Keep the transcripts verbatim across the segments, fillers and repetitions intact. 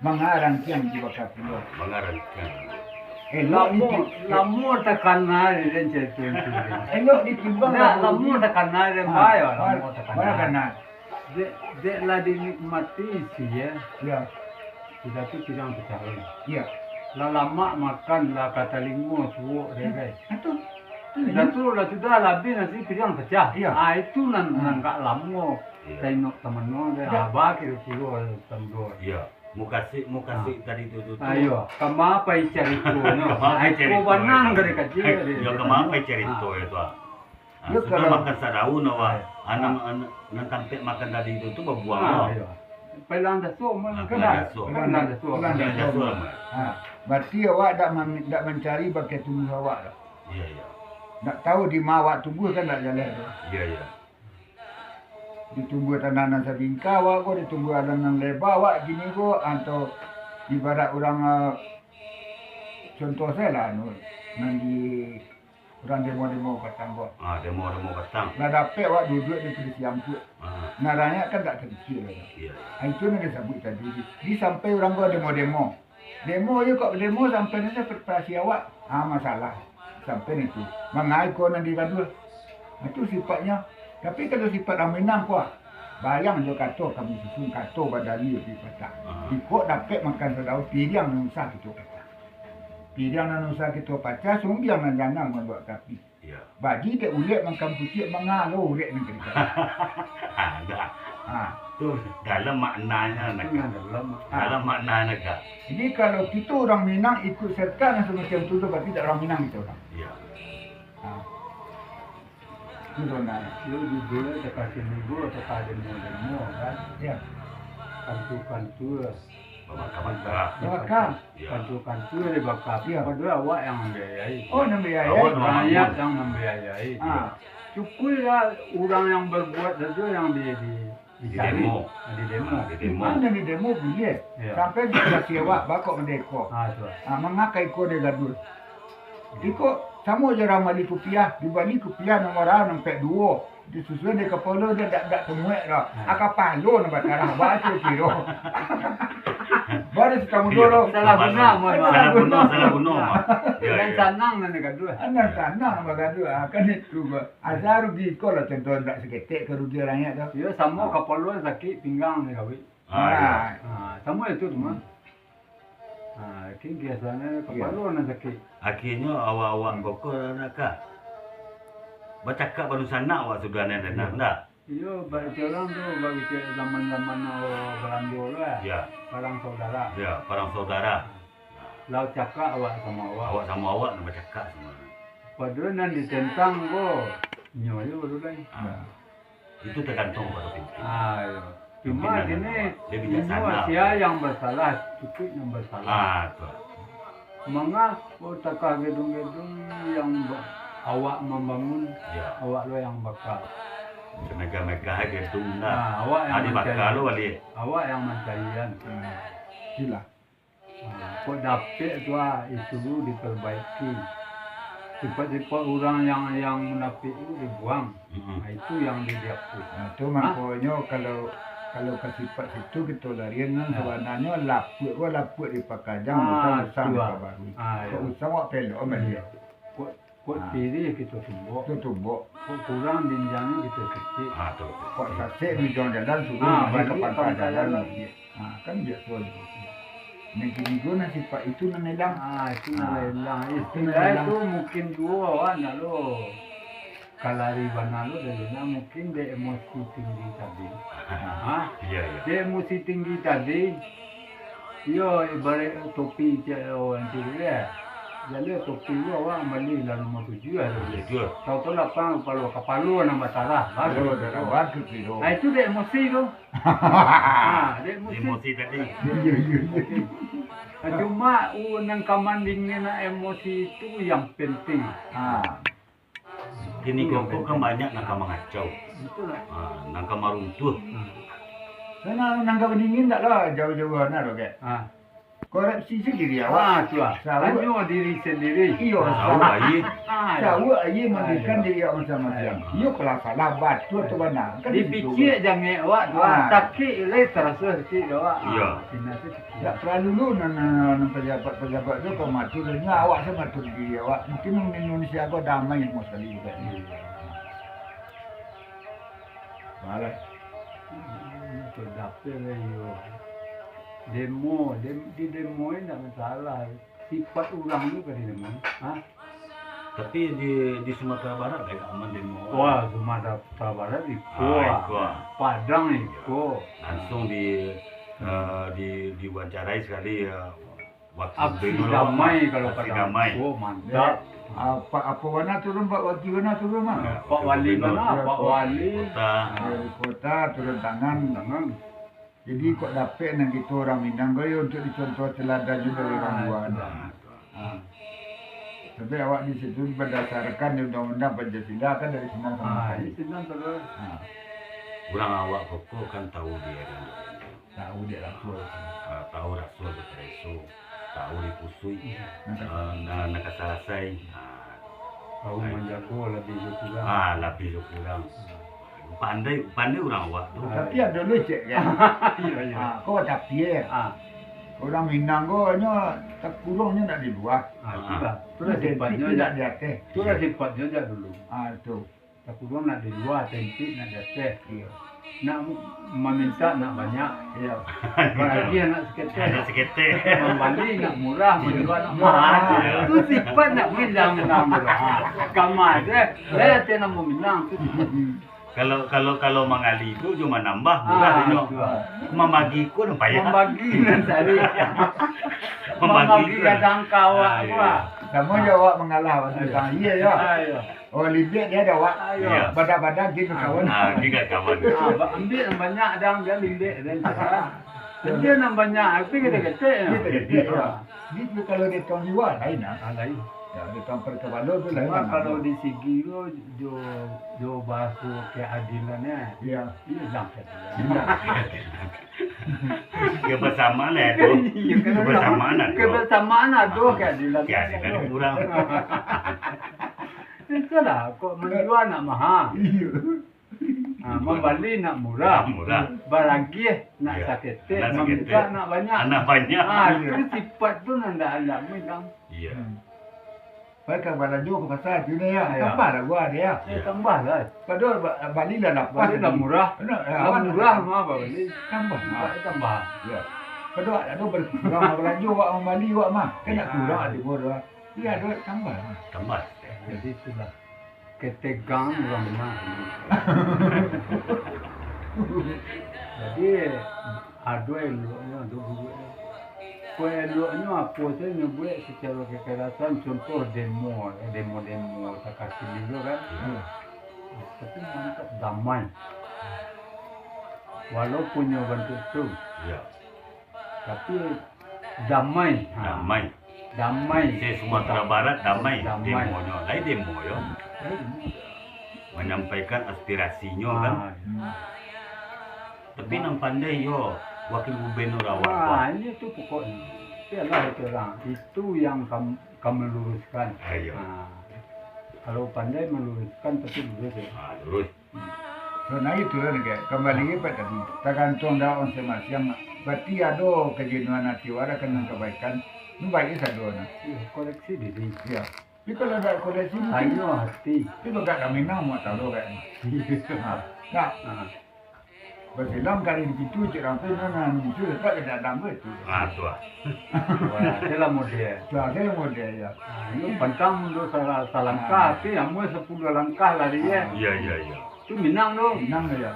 Manga rangkiang dibaka pulo. Manga rangkiang. Elok Lamo, diti-, lamo takana den carito itu. Elok ditimbang Nah, lah lamo budi. Takana den Ah, bayo, ah, lamo takana. Manga kana. Dek, dek lah dinikmati isi, ya. Ya. Sudah tu piriang pacah. Ya. Lah lamak makan, lah ka talingo suok dek, Hmm. Gai. Ah, tu. Tu Dah je. Tu, lah sudah lah habis nasi piriang pacah. Ya. Ah, itu nan, Hmm. Nan agak lamo. Ya. Tainok tamano dek Ya. Abah kiro-kiro tamdo. Ya. Mukasik, mukasik Ah. Tadi tu, tu, tu. Ayo, kama pai carito, no. Kama pai Ai, ko carito, banang ya. Dari kacil, dari Yo, dari kama kacil. Pai carito, Ah. Ya, tu, ah. Ah, Yo, sudah kalau makan sadaun, awak. Ah. Anak, anak, nan tampek makan tadi tu, tu babuang, Ah, no. Iyo. Pelang daso, Ah, mah, pelang kan? Daso. Pelang daso. Pelang Pelang daso, daso, mah. Mah. Ah, berarti awak dak man-, dak mancari bagai tubuh awak dah. Iya, iya. Dak tahu di ma awak tubuh kan dak jaleh tu. Iya, iya. Ditumbuah tanah nan sabingkah awak ko, ditumbuah alam nan leba awak kini ko, atau ibarat urang, ah, contoh sajo lah, anu, nan di urang demo-demo patang ko. Ah, demo-demo patang. Lah dapek awak duduak di kurisi ampuak. Ah. Nah, rakyat kan dak tapikia lai. Iya, iya. Ah, itu nan disabuik tadi. Di sampai urang ko demo-demo. Demo yo kok demo sampai nyo separasi awak. Ha, masalah. Sampai nitu. Mangai ko nan digaduah. Itu sipatnyo. Tapi kalau sipat urang Minang ko, bayang jo kato kami susun, kato badalil di patah. Ha. Iko dapek makan sadaun, piriang nan usah kito pacah. Piriang nan usah kito pacah, sumbiang nan janang mambuek tapi. Iya. Bagi dek ulek makan pucuak, mangalo urek nan kari. Ada. Ha. Tu dalam maknanya nak. Dalam makna. Dalam maknanya nak. Jadi kalau kito urang Minang ikut serta nan samacam tu, tu berarti dak urang Minang kito urang. Iya. Ha. Itu sebenarnya. Yo, judulnyo takah timbul, takah demo-demo, kan? Iya. Kantua-kantua. Babakar-bakar. Babakar. Iya. Kantua-kantua dibakar. Iya. Padahal awak yang mambiayai. Oh, yang mambiayai. Awak yang Rakyat mambangun. Yang mambiayai. Ah. Cukuiklah urang yang berbuat sajo yang di, di, dicari. Didemo. Ah, didemo. Ah, didemo. Mano didemo buliah. Iya. Sampai dikasih awak bakok merdeka. Ah, tu. Ah, mangakai ko dia gaduh. Iko samo jo urang bali kupiah, dibali kupiah nomor A, nampek duo. Disusun di kapalo dia dak, dak tamuek doh. Ha. Ah, kapalo nan batarah, baco kiro. Baru satamu Iyo. dulu. Salah Kapalo. Guna, mohon maaf. Salah guna, salah guna, Mak. Iyo, Nan iyo. Sanang nan gaduah. Ah, nan sanang nan bagaduah. Ah, kan itu, Bang. Asa rugi ko lah, contoh dak saketek ka rugi urang nyo tu. Iyo, samo Ha. kapalo sakik, pinggang ni kawik. Ah, iyo. Ah. Ha, samo itu tu, Mak. Ha, kini biasonyo Iyo. kapalo nan sakik. Akhirnyo awak-awak Hmm. koko nak ka bacakak badunsanak awak sudah ni, Iyo. Ndak? Iyo, bak itu urang tu, bak itu zaman-zaman awak Balando tu lah. Iyo. Parang saudara. Iyo, parang saudara. Lah cakak awak samo awak. Awak samo awak nak bacakak samo. Padahal nan ditentang ko, nyo je baru lai. Ah. Iyo. Itu tagantuang pado pimpin. Ah, iyo. Cuma Pimpin kini, nan dia bijaksana. Sia yang basalah, cukuik yang basalah. Ah, tu. Manga, oh, takah gedung-gedung yang ba-, awak mambangun, Iyo. awak lo yang baka. Samegah-megah gedung dah. Ah, awak yang Ah, dibaka mancari. lo baliak. Awak yang mancari kan. Hmm. Iyolah. Ha, kok dapek tu, ah, itu diperbaiki. Sifat-sifat urang yang, yang munafik tu dibuang. Mm-mm. Ha, itu yang di-, dihapus. Nah, tu Hah? makonyo kalau, kalau ka sifat situ kito larian, kan, Nah. sabananyo lapuak ko lapuak dipakajang, Ah, usang-usang tu, ah. dipabarui. Ah, Kok iyo. usang awak pelok, kan, Iyo. baliak. Kok Kok Ah. tirih kito tumbok. Tu tumbok. Kok kurang dinjangnyo kito kecek. Ah, tu, tu. Kok sasek di ujung jalan, suruah Ah, mari ka baliak pangka ka pangka jalan jalan. baliak. Ah, kan biaso juo. Nan kini ko nan sifat itu nan ilang. Ah, itu nan Ah. ilang. Itu nan Istilah ilang. tu mungkin juo awak nak lo. Kalari bana lo dari nak mungkin dek emosi tinggi tadi. Ah. Iyo, iyo. Dek emosi tinggi tadi, Iyo, ibarat topi cek urang tu, yo. Jaleh topi tu awak mambali lah nomor tujuah tu. Tujuah. Tahu-tahu lapang kapalo, kapalo nan batarah. Baru Kapalo tu. batarah, baru tu. Nah, itu dek emosi tu. Ha, dek emosi. Emosi tadi. Iyo, iyo, iyo. Nah, cuma, uh, nan ka mandingin emosi itu yang penting. Ha. Kini ko kan banyak nan ka mangacau. Betul lah. Ha, nan ka maruntuah. Hmm. Nan, nan ka badingin ndak lah jauah-jauah na doh, Kak. Ha. Koreksi sendiri awak. Ah, tu lah. Sauak. Tanyo diri sendiri. Iyo, ah, sauak sauak. Aie. Ah, sauak aie mandikan diri awak masing-masing. Ayo. Iyo, kalau salah, batua atau bana. Kan di situ. Dipikia jangek awak tu lah. Ah. Sakik lai taraso sakik awak. Iyo. Ah, sinan tu sakik. Dak paralu lu nan, nan, nan pajabat-pajabat tu kau matur, nyo awak sa matur diri awak. Mungkin Indonesia ko damai samo sakali juo. Iyo. Malah. Hmm, tu dapek lah iyo. Demo, dem-, di demo ni ndak masalah. Sifat urang tu ka di demo. Ha? Tapi di, di Sumatera Barat agak aman demo. Wah, Sumatera Barat iko. Ah, iko. Padang iko. Langsung di, eh, di, diwawancarai sakali, eh, wakil gubernur. Aksi damai kalau Padang. Aksi damai. Oh, mantap. Ya. Apa, apa wana turun, Pak Wali wana turun, Pak? Ya, Pak Wali gubernur. Mana? Pak Wali. Kota. Wali kota turun tangan. Tangan. Jadi, kok dapek nan kito urang Minang ko yo untuak dicontoh teladan juo dari urang lua. Ah, tu. Ah. Tapi awak di situ berdasarkan di undang-undang Pancasila kan dari sinan samo sakali. Ah, di sinan terus. Ah. Urang awak ko kan tahu di undang-undang. Tahu di rasul. Ah, tahu rasul batareso. Tahu di pusuik. Iya. Nan ka salasai. Ah. Tahu manjago labiah jo kurang. Ah, labiah jo kurang. Hmm. Pandai, pandai urang awak tu. Tapi ado lo cek kan. Iyo, iyo. Ah, kau tapi eh. Ah. Urang Minang ko nyo takuruang nyo nak di lua. Ah, itulah. Itulah sifatnyo ndak di ateh. Itulah sifatnyo jak dulu. Ah, tu. Takuruang nak di lua, tempik nak di ateh. Iyo. Nak mamintak nak banyak. Iyo. Baragiah nak saketek. Nak saketek. Mambali nak murah, manjua nak mahal. Iyo. Tu sifat nak Minang, Minang tu. Ha. Kama tu, eh. Lai ateh namo Minang tu sifat. Kalau, kalau, kalau mangali tu cuma nambah, murah inyo. Ah, tu. Mambagi ko nan payah. Mambagi nan cari. Mambagi. Mambagi kadang kawan. Ah, iyo. Samo jo awak mangalah, Bang. Iyo. Iyo, yo. Ah, iyo. Oh, limbek dia ado, Wak. Iyo. Iyo. Badan-badan gin kawan. Ah, gin kawan. Ah, ba-, ambiak nan banyak, ado ambiak limbek, ado yang cegah. Ambiak nan banyak, tapi ketek-ketek, yo. Ketek-ketek, yo. Iyo. Ni tu kalau dia tuang jiwa, lain, ah. Ah, lain. Ya, dia tuang perkebalo tu lain. Cuma kalau di sigi tu, jo, jo bahaso keadilan, eh. Iyo. Iyo, hilang keadilan. Hilang keadilan. Kebersamaan lah tu. Iyo, kalau kebersamaan lah tu. Kebersamaan lah tu, keadilan. Keadilan kurang. Itulah, kok manjua nak mahal. Iyo. Ha, mambali nak murah. Nak murah. Baragiah nak saketek, mamintak nak banyak. Nak banyak. Ha, itu sifat tu nan ndak alami, Bang. Iyo. Hmm. Pai ka balanjo ka pasa tu ni, yo. Iyo. Tambah lah gua dia. Iyo, tambah lah. Padahal ba-, bali lah lapeh. Bali lah murah. Lah murah, mah bali. Tambah, mah. Tambah. Iyo. Padahal ado balanjo wak mambali wak mah. Kan nak kurang ado gua. Iyo, ado tambah, mah. Tambah. Jadi itulah. Ketegang urang mah. Jadi, ado eloknyo, ado buruaknyo. Kok eloknyo apo tu nyo buek secara kekerasan, contoh demo, demo-demo takasih tu kan. Iyo. Tapi mantap damai. Walaupun nyo bantuak tu. Iyo. Tapi damai. Ha. Damai. Damai. Se-Sumatera Barat damai. Damai. Demonyo, lai demo yo. Lai demo. Manyampaikan aspirasinyo kan. Ha, iyo. Tapi nan pandai yo wakil gubernur awak, Pak. Ha, ini tu pokoknyo. Biarlah itu orang. Itu yang kam-, kami luruskan. Ha, iyo. Ha. Kalau pandai meluruskan, pasti lurus yo. Ha, lurus. So, nah itu kan, kayak, kambali ka tadi, tagantuang dek awak masing-masing. Berarti ado kajenuhan ati awak, ado ka nan kabaikan, nu baiak sado nah. Iyo, koreksi diri. Iyo. Tapi kalau dak koreksi, mungkin tanyo ati. Tapi bagak ka Minang, mau tahu kayak. Ha. Nah. Ha. Basilang kari di pintu, cek urang tu, nah, nah, musuh datang ka dalam tu. Ah, tu ah. Wah, tu lah model. Tu ah, tu lah model, yo. Ah, iyo pantang mundur sa-, salangkah, tapi amuah sapuluah langkah lari, yo. Iyo, iyo, iyo. Tu Minang tu. Minang tu, yo.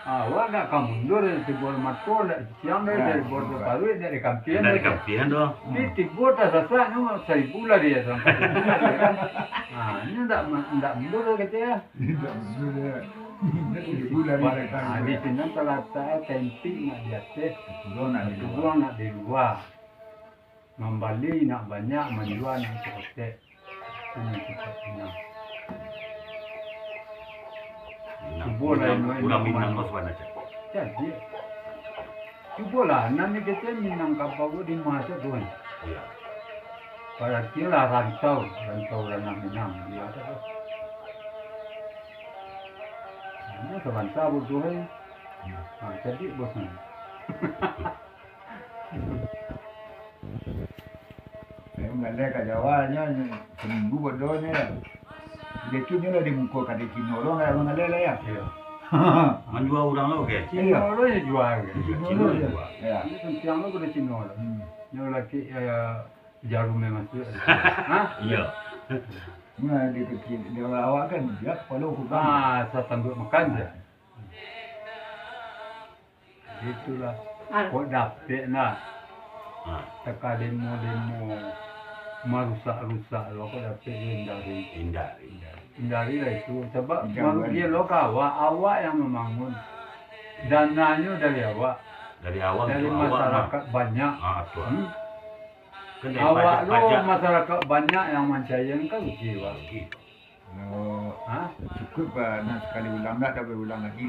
Ah, awak dak ka mundur, dari tibua mato, dari siang, dari, dari bor paruik, dari kampian, dari kampian tu. Tapi tibo tasasak tu, saribu lari, yo, sampai. Ah, ini dak ma-, dak mundur, kato, yo. Dak mundur, yo. Dak mundur, lari, ah, di sinan talatak tempik nak di ateh, tubuang nak di lua. Mambali nak banyak, manjua nak saketek. Itu nan sifat Minang. Cubo lah urang Minang ko sabana cak. Jadi, Cubolah, nan di kecek Minangkabau ko di ma tu, kan? Iyo. Paratilah rantau, rantau ranah Minang, di atas tu. Ini sabanta bodoh ai. Hmm. Ha, cadiak bos ni. Ayo manggaleh ka Jawa nyo, saminggu bodohnyo yo. Jadi tu nyo lah di muko kadai Cino tu, ndak manggaleh lah yo. Iyo. Manjua urang lo, oke. Cino lo yo jua, oke. Cino lo yo. Iyo. Ini santiang lo kadai Cino lo. Hmm. Nyo laki, eh, jarum yang masuk. Ha? Iyo. Nah, di kecek, di awak kan, dia kepala kurang. Ah, satanduak makan je. Itulah. Ah. Kok dapek nak. Ah. Teka demo-demo, marusak-rusak lo, kok dapek hindari. Hindari. Hindarilah itu. Sebab marugian lo ka awak, awak yang membangun. Dananyo dari awak. Dari awak. Dari masyarakat banyak. Ah, betul. Hmm? Kan dari awak lo, pajak-pajak. Masyarakat banyak yang mancaian kan rugi, Pak. Rugi. Kalau cukuik, Pak, nak sakali ulang, ndak, ndak buliah ulang lagi,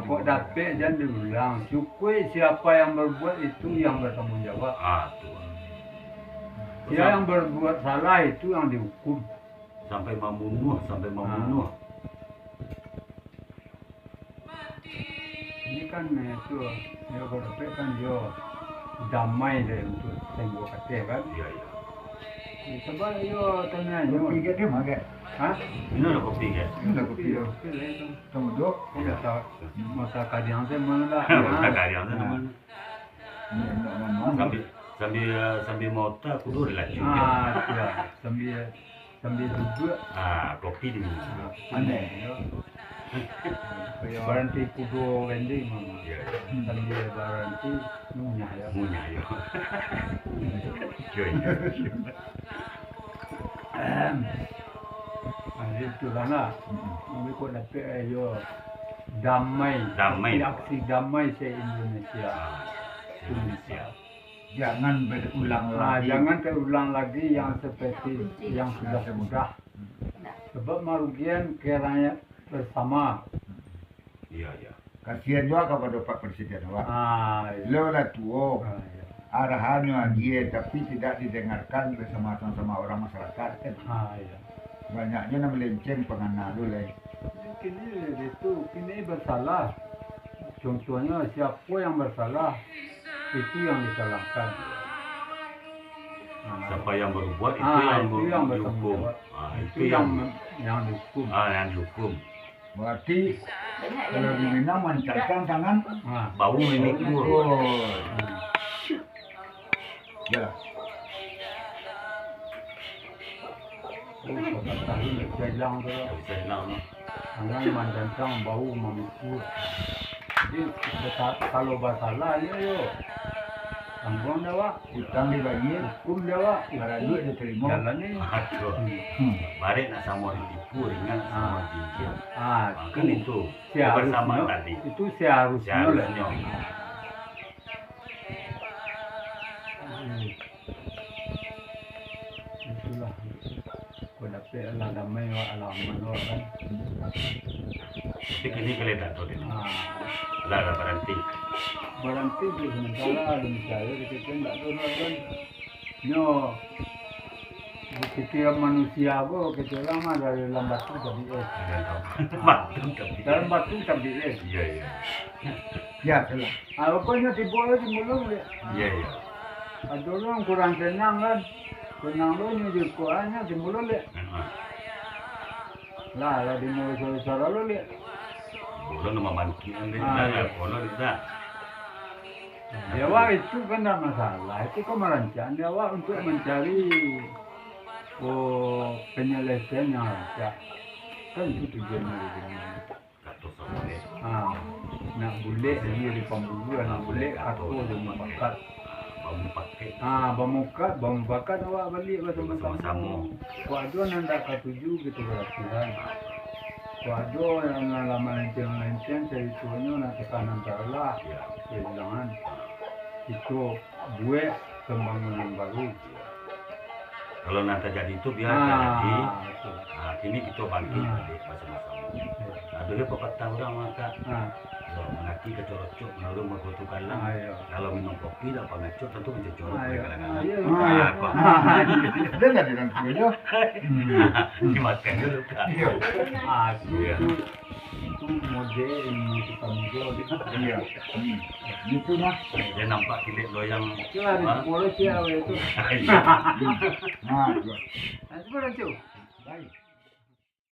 kok dapek jan diulang. Cukuik siapa yang berbuat itu yang bertanggung jawab. Ah, tu. Sia yang berbuat salah itu yang dihukum. Sampai mambunuah, sampai mambunuah. Ini kan, eh, tu, yo, kok dapek kan, yo, damai deh untuak tembok kateh kan. Iyo, iyo. Yo, cubo yo tanyo. Kopi ka di ma, Kak? Ha? Minum lah kopi, Kak. Minum lah kopi, yo. Kopi lah itu. Tunggu dulu. Iyo. Mata, mata kadiang tu mana dah? Mata kadiang tu mana? Sambil, sambil, sambil maota kudo dilacun. Ah, iyo. Sambil, sambil duduak. Ah, kopi diminum. Aneh. Iyo. Baranti kudo landing, mama. Iyo, iyo. Sambil baranti ngunyah, yo. Ngunyah, yo. Iyo, iyo. Ah, itulah lah. Tapi kok dapek, eh, yo, damai. Damai. Aksi, aksi damai se-Indonesia. Ah, Indonesia. Jangan berulang lagi. Ah, jangan terulang lagi yang seperti yang sudah-sudah. Sebab marugian ka rakyat bersama. Iyo, iyo. Kasian juo kapado Pak Presiden awak. Ah, iyo. Baliau lah tuo. Ah, iyo. Arahannyo agiah, tapi tidak didengarkan oleh sama-sama urang masyarakat, kan. Ah, iyo. Banyaknyo nan melenceng pangana tu lai. Kini itu, kini bersalah. Contohnyo, siapo yang bersalah, itu yang disalahkan. Ah. Siapa yang berbuat, itu yang dihukum. Ah, itu yang, yang dihukum. Ah, yang dihukum. Berarti, kalau di Minang mancantang tangan, bau mamikua. Oh. Iyolah. Oh, kok tahu ndak bisa hilang tu. Ndak bisa hilang, no. Tangan mancantang, bau mamikua. Jadi, besa-, kalau basalah, yo, yo. Tangguang dek awak. Utang dibayia. Hukum dek awak. Paraluik ditarimo. Jalani. Aduh. Hmm. Barek nak samo ditipu, ringan nak samo dijinjia. Ah, kan itu. Kebersamaan tadi. Itu seharusnyo lah. Seharusnyo. Hmm. Itulah. Kok dapek lah damai awak, alah aman awak kan. Tapi kini kalian tak tahu deh. Ah. Lah, lah baranti. Baranti tu sementara, ado misal kecek ndak tahu lah kan. Nyo, pikiran manusia ko, kecek lah mah dari dalam batu tabiek. Dalam batu tabiek. Dalam batu tabiek. Iyo, iyo. Yo, itulah. Ah, pokoknyo tibo di mulo, dek. Iyo, iyo. Ado urang kurang tenang kan. Tenang lo nyo juko, ah, nyo di mulo, dek. Heeh. Lah, lah di mulo saro-saro lo, dek. Bulan nama bangkit kan, dek. Ah, lah, iyo. Lah, kono kita. Di awak itu kan ndak masalah. Itu kan marancak di awak untuak mancari, oh, penyelesaian yang rancak. Kan itu tujuan dari dunia. Kato samo deh. Ha, nak bulek dia di pambuluah, nak bulek kato di mupakat. Ha, bamupakat. Ha, bamupakat, bamupakat awak baliak basamo-samo. Basamo-samo. Kok ado nan ndak katuju, kito balatihan. Kok ado nan lah malenceng-malenceng caritonyo, nak tekanan taralak. Yo. Yo, jangan. Kito buek pambangunan baru. Kalau nan tajadi tu biar tajadi. Ah, betul. Ah, kini kito bangkit baliak basamo-samo. Yo. Ado juo papatah urang mangatokan, ah, Manaki kacolocok, manurun bagoto kalang. Ah, iyo. Kalau minum kopi dak pangacok, tantu kacolocok. Ah, iyo. Kalang-kalang. Ah, iyo. Ah, iyo. Ah, kok. Ah, iyo. Dengar dia nanti aja. Dimakan dulu, Kak. Iyo. Ah, iyo. Itu model ilmu tukang mudo gitu. Iyo. Hmm. Gitu nah. Dia nampak kilik loyang. Itulah di sekolah sih awal itu. Nah, itu. Nah, itu kan lucu. Baik.